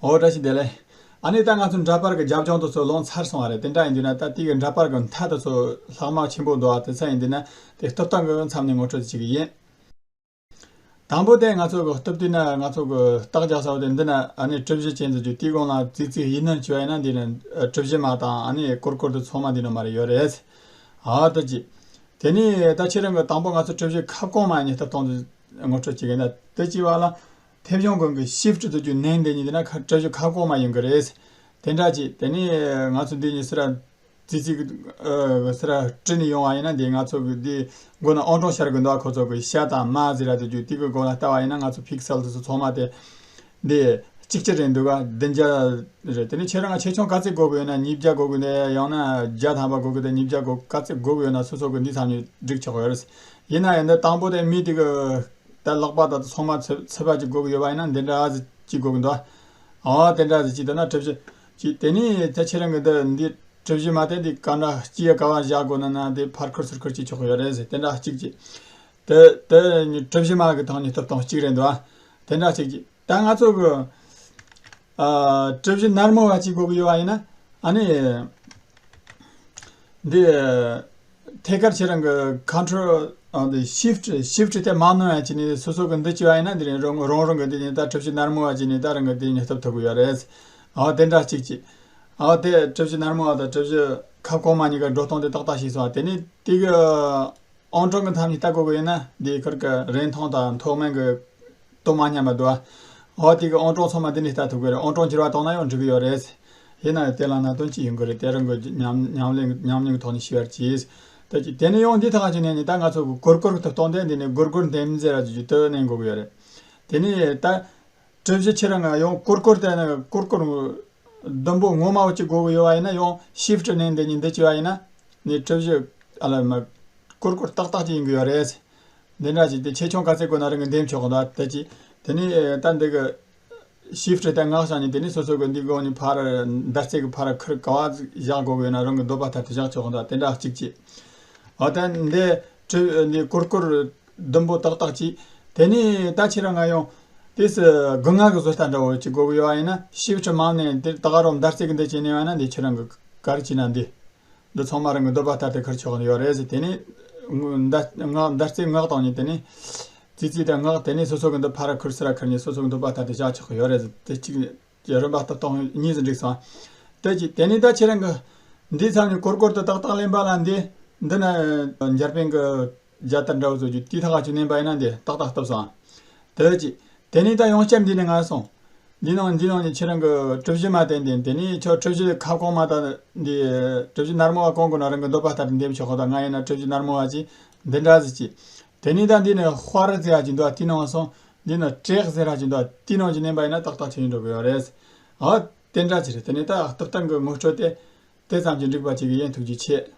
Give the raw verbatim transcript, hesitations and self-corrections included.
ཨོ་བཀྲ་ཤིས་བདེ་ལེགས། ཨ་ནི་ད་ང་ཚོ་འདྲ་པར་གྱི་རྒྱབ་ལྗོངས་དེ་ཚོ་ལོན་ཚར་སོང་བ་རེད། དེ་འདྲ་ཡིན་དུས་ན་ད་དེ་གི་འདྲ་པར་གྱི་མཐའ་དེ་ཚོ་ལྷག་མ་ཆེན་པོ་འདུག་བ། དེ་ཚོ་ཡིན་དུས་ན་དེ་སྟོབས་དང་གི་མཚམས་ནས་ངོ་སྤྲོད་ཅིག་ཡིན། དང་པོ་དེ་ང་ཚོ་གི་སྟབས་བདེ་ན་ང་ཚོ་གི་རྟགས་རྒྱག་ས་བ་དེ་འདི་ན་ཨ་ནི་གྲུ་བཞི་ཅན་ཟེར་རྒྱུ་དེའི་སྒང་ལ་ཙི་ཙི་ཡིན་ནམ་ཅི་བ་ཡིན་ན་འདི་ནི་གྲུ་བཞི་མ་དང་ཨ་ནི་ཀོར་ཀོར་དེ་ཚང་མ་འདི་ནི་མ་རེད་ཡོད་རེད། ཨ་ད་ཅི། དེ་ནི་ད་ཁྱེད་རང་གི་དང་པོ་ང་ཚོ་གྲུ་བཞི་ཁ་སྐོང་མ་ཡིན་ནི་སྟབས་དང་དུ་ངོ་སྤྲོད་ཅིག་ཡིན་ན་དེ་ཅི་བ་ལ། མཐེབ་གཞོང་གོང་གི་ཤིབ་ཊི་དུ་རྒྱུ་ནན་དེ་ཉིད་དེ་ན་ཁ་གྲུ་བཞི་ཁ་སྐོང་མ་ཡིན་གི་རེད། དེ་འདྲ་ཅི་དེ་ནི་ང་ཚོ་འདི་ཉིད་སི་ར། ཙི་ཙི་གི་ཨ་སི་ར་བྲིས་ནས་ཡོང་བ་ཡིན་ན་འདི་ང་ཚོ་གི་འདི་མགོ་ན་ཨང་གྲངས་ཤར་གི་འདུག་ཁོ་ཚོ་གི་ཤ་དང་མ་ཟེར་ར་དེ་རྒྱུ་དེ་གི་སྒང་ལ་ལྟ་བ་ཡིན་ན་ང་ཚོ་ཕིག་སེལ་དེ་ཚོ་ཚང་མ་དེ་འདི་གཅིག་གཅིག་རེད་འདུག་ག་བདུན་བརྒྱ་རེད། དེ་ནས་ཁྱེད་རང་ཆེ་ཆུང་ག་ཚད་དགོས་གི་ཡོད་ན་ཉིས་བརྒྱ་དགོས་གི་འདུག་ཡང་ན་བརྒྱ་ཐམ་པ་དགོས་གི་འདུག་ཉིས་བརྒྱ་དགོས་ག་ཚད་དགོས་གི་ཡོད་ན་སོ་སོ་གི་འདི་ཚང་མ་སྒྲིག་ཆོག་གི་ཡོད་རེད། ཡིན་ན་ཡང་འདི་དང་པོ་དེ་མི་དེ་གི་ད་ལག་པ་ད་ཚང་མ་ཚིབ་ཚིབ་པ་ཅིག་དགོས་གི་ཡོད་པ་ཡིན་ན་འདི་འདྲ་ཨ་ཟི་ཅིག་དགོས་གི་འདུག་ཨ་དེ་འདྲ་ཟི་ཅིག་འདུག་ན་གྲུ་བཞི་ཅིག་དེ་ནས་ད་ཁྱེད་རང་གི་འདི་འདི། གྲུ་བཞི་མ་དེ་འདི་ག་འདྲ་སྐྱི་ཡ་ག་བ་བཞག་དགོས་ན་ན་དེ་ཕར་ཁུར་ཚུར་ཁུར་གྱིས་ཆོག་གི་ཡོད་རེད་ཟེར། དེ་འདྲ་གཅིག་གྱིས། དེ་དེ་གྲུ་བཞི་མ་གི་ཐོག་ནས་སྟོབས་དང་གཅིག་རེད་འདུག་དེ་འདྲ་གཅིག་གྱིས། ད་ང་ཚོ་གི་ཨ་གྲུ་བཞི་ནར་མོ་བ་གཅིག་དགོས་གི་ཡོད་བ་ཡིན་ན་ཨ་ནི་འདི་ཐད་ཀར་ཁྱེད་རང་གི་ཁོན་ཊོལ་ཨ་འདི་ཤིབ་ཊི་ཤིབ་ཊི་དེ་མ་ནོན་ཡ་གཅིག་ནས་སོ་སོ་གི་འདི་གཅིག་བ་ཡིན་ན་འདི་རང་རང་རང་གི་འདི་ནས་ད་གྲུ་བཞི་ནར་མོ་བ་གཅིག་ནས་ད་རང་གི་འདི་ནས་སྟོབས་ཐུབ་གི་ཡོད་རེད། ཨ་དེ་འདྲ་གཅིག་གྱིས། ཨ་དེ་གྲུ་བཞི་ནར་མོ་བ་དང་གྲུ་བཞི་ཁ་སྐོང་མ་གཉིས་ཀ་འགྲོ་སྟངས་དེ་ཏག་ཏག་ཤེས་སོང་། དེ་ནས་དེ་གི་ཨང་གྲངས་ཀྱི་མཐའ་ནས་ལྟ་དགོས་གི་ཡིན་ན་དེ་ཁུར་གི་རིན་ཐང་དང་མཐོ་དམན་གྱི་དོ་མ་མཉམ་པ་འདུག་ཨ་དེ་གི་ཨང་གྲངས་ཚང་མ་འདི་ནས་ལྟ་ཐུབ་གི་རེད། ཨང་གྲངས་འགྱུར་བ་བཏང་ན་ཡང་འགྲིག་གི་ཡོད་རེད། ཡིན་ན་ཡང་དེ་ལ་གནད་དོན་ཅི་ཡོང་གི་རེད། དེ་རང་གི་ཉམས་ཉམས་ལེན་ཉམས་མྱོང་གི་ཐོག་ནས་ཤེས་པར་གྱིས། དེ་གི་དེ་ནས་ཡང་འདི་ཐག་གཅོད་ནས་ནི་ད་ང་ཚོ་གི་གོར་གོར་གི་ཐོག་སྟོང་དེ་འདི་ནས་གོར་གོར་འདེམས་ཟེར་ར་ཅིག་དོ་ནས་འགོ་གི་ཡོད་རེད། དེ་ནས་ད། གྲུ་བཞི་ཁྱེད་རང་ང་ཡོང་ཀོར་ཀོར་དེ་ནི་ཀོར་ཀོར་ཟླུམ་པོ་ངོ་མ་བོ་གཅིག་དགོས་གི་ཡོད་བ་ཡིན་ན་ཡང་ཤིབ་ཊི་ནས་འདི་གཉིས་འདི་གཅིག་བ་ཡིན་ན་ནི་གྲུ་བཞི་ཨ་ལ་མ་ཀོར་ཀོར་ཏག་ཏག་ཅིག་ཡིན་གི་ཡོད་རེད། འདི་འདྲ་ཅིག་དེ་ཆེ་ཆུང་ག་ཚད་དགོས་ན་རང་གི་འདེམས་ཆོག་གི་འདུག་དེ་ཅིག་དེ་ནི་ད་འདི་གི་ཤིབ་ཊི་དེ་མངགས་བྱས་ནས་དེ་ནི་སོ་སོ་གི་འདི་སྒང་ནས་ཕར་མདའ་རྩེ་གི་ཕར་ཁུར་ག་བ་བཞག་དགོས་གི་ཡོད་ན་རང་གི་འདོད་པ་ལྟར་དུ་བཞག་ཆོག་གི་འདུག་དེ་འདྲ་གཅིག་ཅིག་ཨ་ད་འདི་གྲུ་འདི་ཀོར་ཀོར་ཟླུམ་པོ་ཏག་ཏག་ཅིག་དེ་ནས་ད་ཁྱེད་རང་ང་ཡོང་། དེ་སུ་སྒོ་ང་གི་བཟོ་ལྟ་འདྲ་བོ་ཅིག་དགོས་གི་ཡོད་བ་ཡིན་ན་ཤིབ་ཊི་མང་ནས་དེ་ད་ག་རོ་མདའ་རྩེ་གི་འདི་བྱས་ནས་བ་ན་འདི་ཁྱེད་རང་གི་ག་རེ་བྱས་ན་འདི། འདི་ཚང་མ་རང་གི་འདོད་པ་ལྟར་དུ་ཁུར་ཆོག་གི་ཡོད་རེད་ཟེར། དེ་ནས་མདའ་ང་མདའ་རྩེ་ངག་བཏང་ནས་དེ་ནས་ཙི་ཙི་དང་ངག་དེ་ནས་སོ་སོ་གི་འདི་ཕ་ར་ཁུར་སི་ར་ཁུར་ནས་སོ་སོ་གི་འདོད་པ་ལྟར་དུ་བཞག་ཆོག་གི་ཡོད་རེད་ཟེར། དེ་གཅིག་གི་རིམ་པ་ལྟ་སྟངས་གཉིས་སུ་འགྲིག་སོང་། དེ་གཅིག་དེ་ནས་ད་ཁྱེད་རང་གི་འདི་ཚང་ནས་ཀོར་ཀོར་དུ་ཏག་ཏག་ལེན་པ་ལ་འདི་འདི་ན་འཇར་པན་གི་རྒྱལ་དར་འདྲ་བོ་བཟོ་རྒྱུ་དེའི་ཐག་ཆོད་ནན་པ་ཡིན་ན་འདི་ཏག་ཏག་བཏབ་སོང་། དེ་གཅིག་དེ་ནས་ད་ཡང་བསྐྱར་འདི་ནས་ང་སོང་། འདི་ནང་འདི་ནང་ནས་ཁྱེད་རང་གི་གྲུ་བཞི་མ་བསྟན་ཏེ་དེ་ནས་ཁྱོད་གྲུ་བཞི་ཁ་སྐོང་མ་ད་འདི་གྲུ་བཞི་ནར་མོ་བ་སྐོང་དགོས་ན་རང་གི་འདོད་པ་ལྟར་དུ་འདེམས་ཆོག་གི་ད་ང་ཡིན་ན་གྲུ་བཞི་ནར་མོ་བ་ཅིག་འདི་འདྲ་ཟིག་ཅིག་དེ་ནས་ད་འདི་ནས་དཔའ་ར་ཟེར་ཡ་ཅིག་འདུག་དེ་ནང་སོང་། འདི་ནས་དྲེག་ཟེར་ཡ་ཅིག་འདུག་དེ་ནང་ཅིག་མནན་པ་ཡིན་ན་ཏག་ཏག་ཆེ་ཡིན་འགྲོ་གི་ཡོད་རེད། ཨ་དེ་འདྲ་ཅིག་རེད། དེ་ནས་ད་སྟབས་སྟངས་གི་ངོ་སྤྲོད་དེ་དེ་ཙམ་གྱིས་འགྲིག་པ་ཅིག་ཡིན། ཐུགས་རྗེ་ཆེ།